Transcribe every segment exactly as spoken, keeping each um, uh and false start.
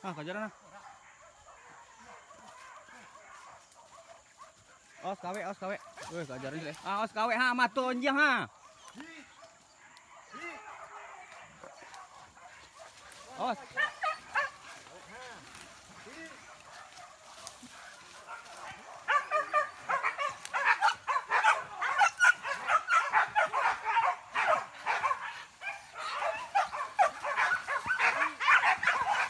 Ah, kajaran ah. Awas kawek, awas kawek. Weh, kajaran sih. Ah, awas kawek ha, mato anjiang ha. Awas.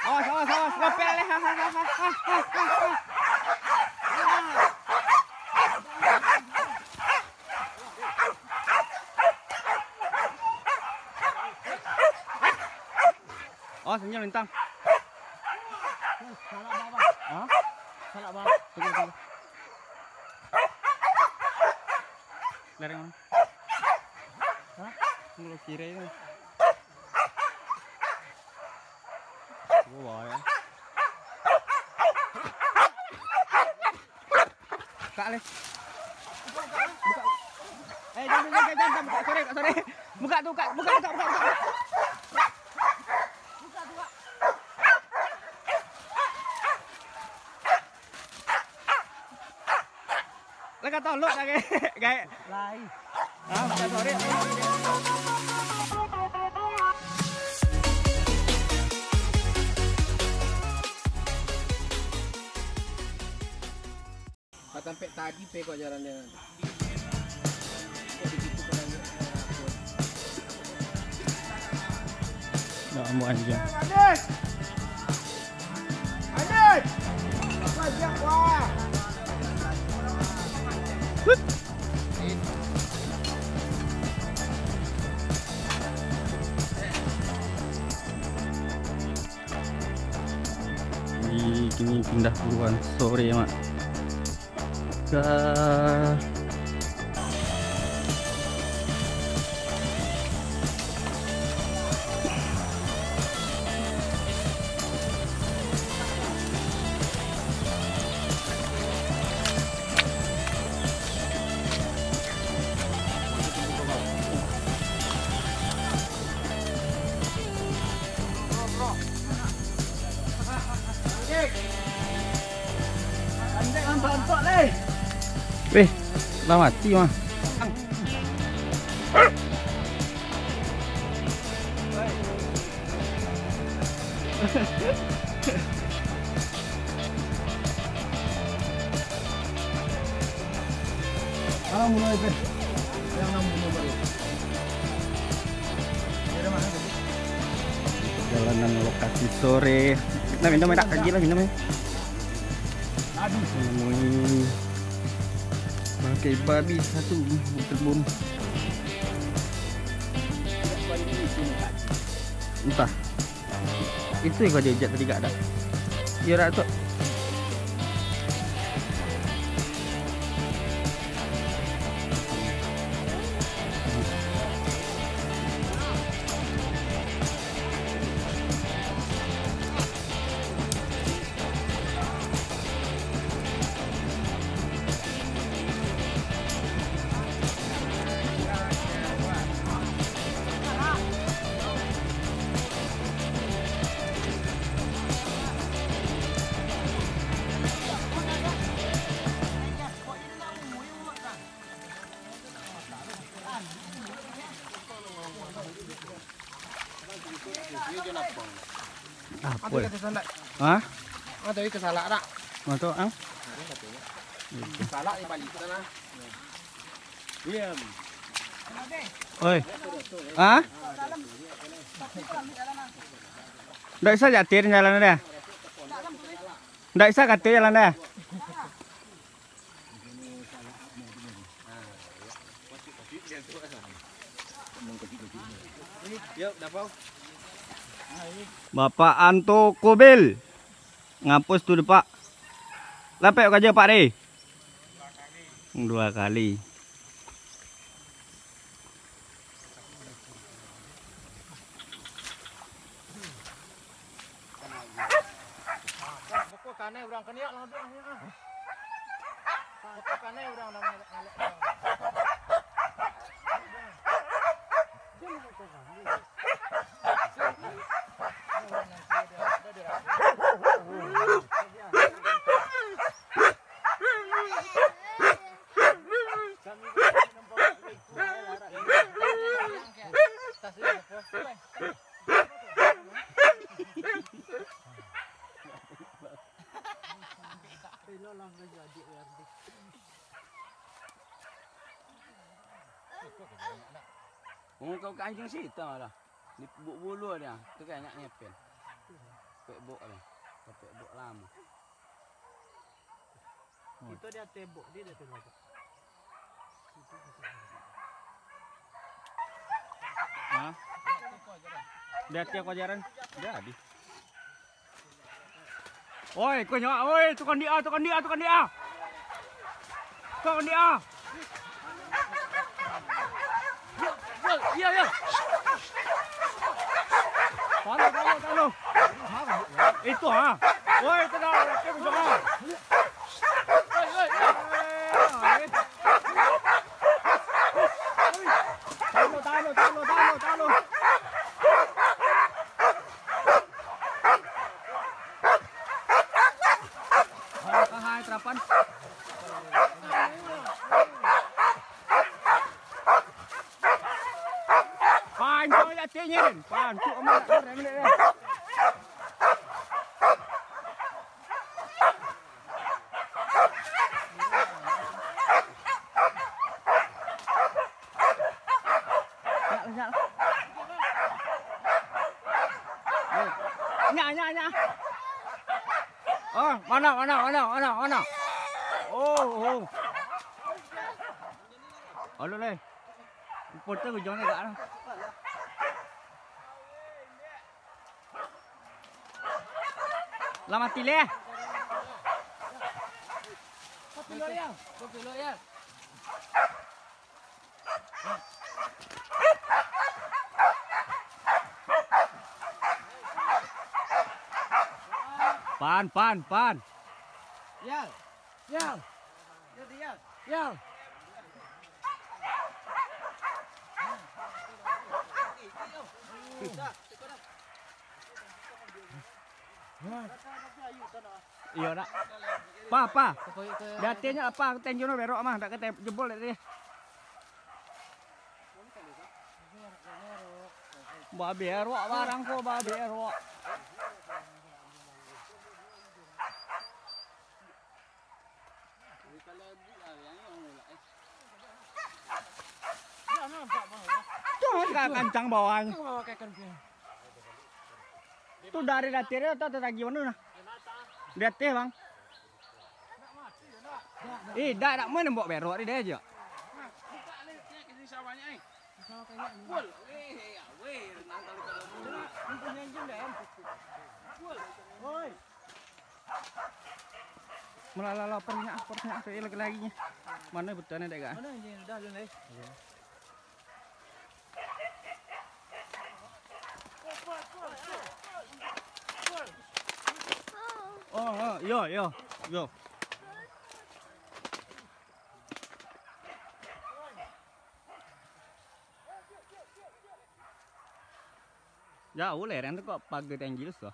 Awas, awas, awas. Rapel, eh. Ha, ha, ha, ha. Awas, anjiang lintang. Salak, Bang. Hah? Salak, Bang. Tunggu, tunggu. Lereng mana? Hah? Tunggu, kiri itu. Gua bawa ya. Buka leh. Buka. Eh, jangan, jangan, jangan, jangan, buka, sorry, buka, sorry. Buka tu, buka, buka, buka, buka, buka. Buka tu, buka. Lah ka tolok dah, gaek, gaek. Lai. Ah, buka, sorry. Ka tampek tadi pe kok jalan dia nanti. Kok di situ kena lihat, eh, apa. Nak amuk anjing. Adik! Adik! Apa siap, wah? Di kini pindah buruan sore, Mak. Ka Weh, lah mati mah. Alang bunuh itu. Yang enam bunuh baru. Dia ada mana tadi? Jalanan lokasi sore. Nah, minum enak kaji lah, minum ya. Aduh. Menemui bangkai babi satu, terbun. Entah. Itu yang kau jejak tadi, gak ada. Iya, dak tu. Apa? Hah? Ada itu salah tak? Masuk, ang? Salah di balik sana. Diam. Oi. Hah? Ndak bisa jatir jalan dia. Ndak bisa katil jalan dia. Bapak Anto Kobil. Ngapus tu, Pak. Lapek kaja, Pak, deh. Dua kali. Pokok kanai urang kaniak lah, dek, ah. Pokok kanai urang dah ngalek, ngalek. Muka kancing sita lah. Di buk bulu dia. Tu kan nak ngepen. Pek buk dia. Pek buk lama. Itu dia tebok, dia dah tebok. Hah? Di ateh ko jaran. Jadi. Oi, ko nyawa, oi, tukang dia, tukang dia, tukang dia. Tukang dia. Yo, yo, yo. Tahan, tahan, tahan. Itu, ha. Oi, itu dah, itu dah. Oi, oi, oi. Tahan, tahan, tahan, tahan, tahan. Hai, terapan. Pancang je atinyo, Den. Pancang amat, rem dek, Den. Nyak, nyak. Nyak, nyak, nyak. Oh, mano, mano, mano, mano, mano? Oh, oh. Aduh, leh. Rupo tu ujung ni agak lah. Lah mati leh. Pan, pan, pan. Ya. Ya. Ya. Ya. Iyo, nak. Pa, pa. Di atinyo apa? Tenjo no berok mah, dak ka te-, jebol dek tadi. Baberok barang ko, baberok. Tu ka kancang bawahnyo. Tu dari datai tu, tu, tu tagih mano nah? Di ateh, Bang. Eh, dak, dak main mbok berok di dia aja. Malah lah lapar nyak, lapar nyak, tu lagi-lagi. Mano betuan dek, Kak? Mano anjing udah lu, eh? Oh, oh, yo, yo, yo. Jauah lereng tu kok pagar Angelus tu.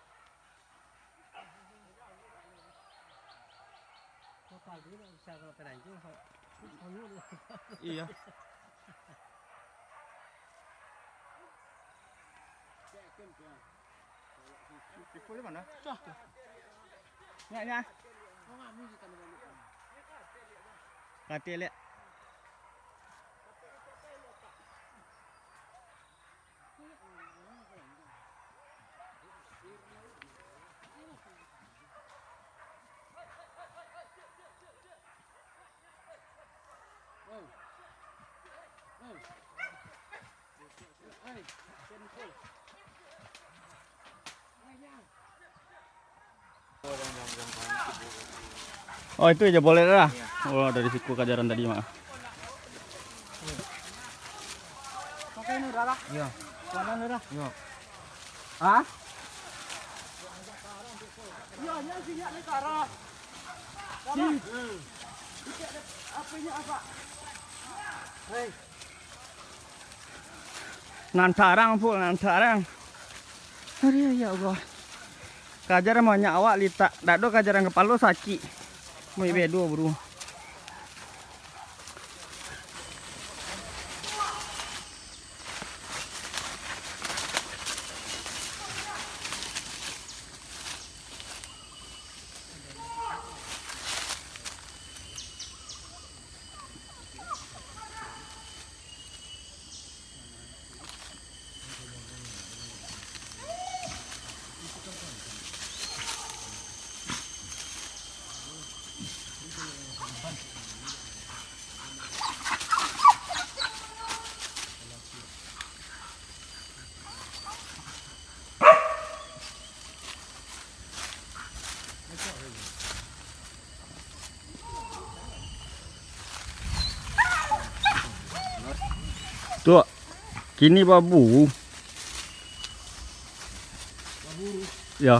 Kok pagi nak bisa kalau terlanjur, kok, kok, kok, Iya. Ipul di mana? Tuh. Nyak, nyak. Kati liak. Oh, itu aja boleh lah. Oh, dari siku kajaran tadi mah. Pakai ini udah lah. Iya. Jalan udah. Iya. Hah? Iya, ini sini ada cara. Sini. Apa ini apa? Hei. Nan tarang, Pul, nan tarang. Aduh, ya Allah. Kajar banyak awak litak. Dak do kajaran kapalo sakik. Mau ibe duo, bro. Tu, kini baburu. Ya.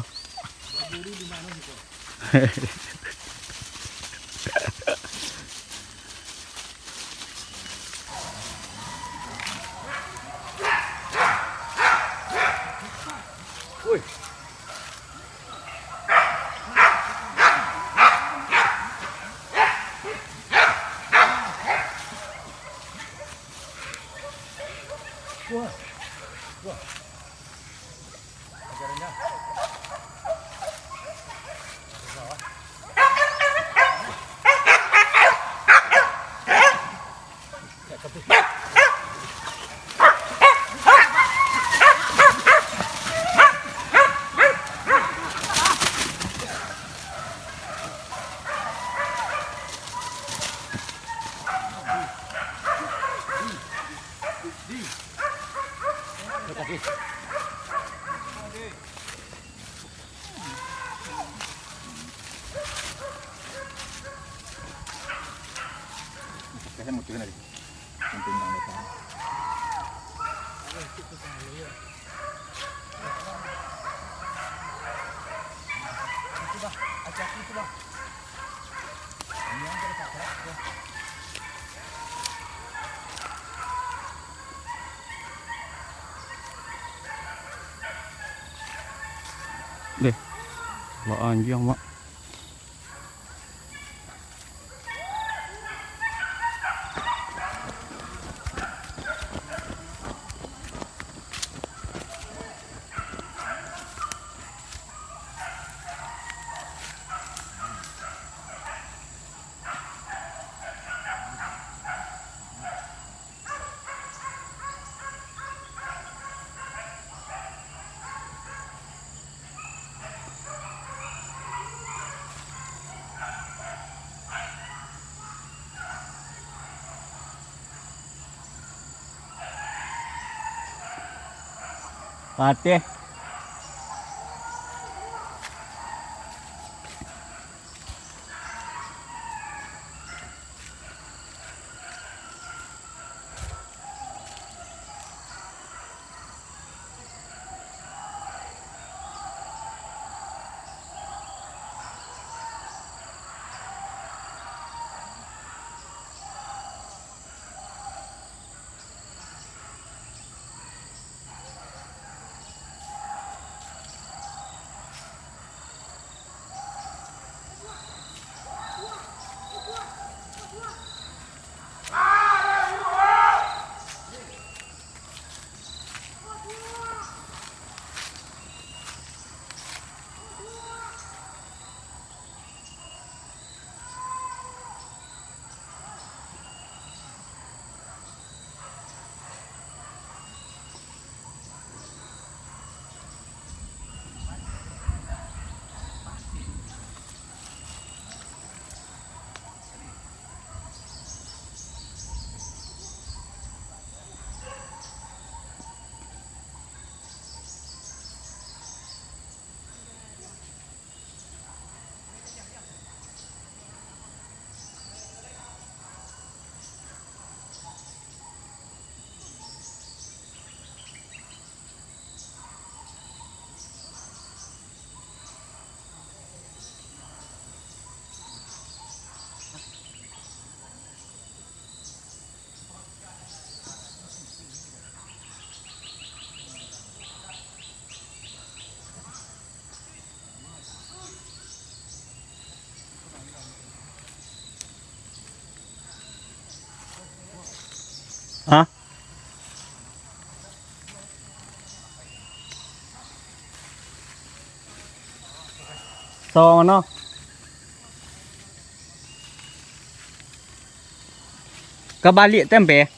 Deh, baa anjiang, Mak. Patih. Hah? Sawah mano? Ka baliak tempe.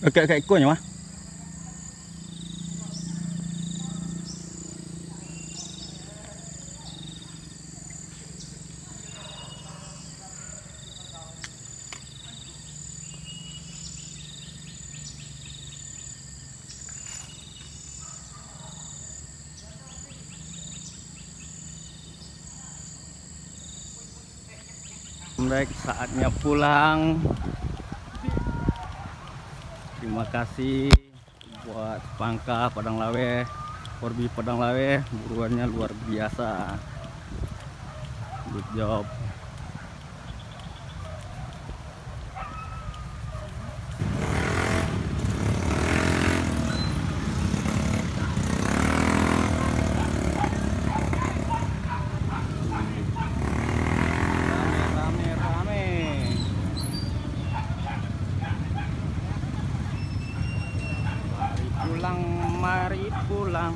Dekat kat ikonyo mah. Baik, saatnya pulang. Terima kasih buat Pangka Padang Laweh, Korbi Padang Laweh, buruannya luar biasa. Good job. Rame, rame, rame. Mari pulang, mari pulang.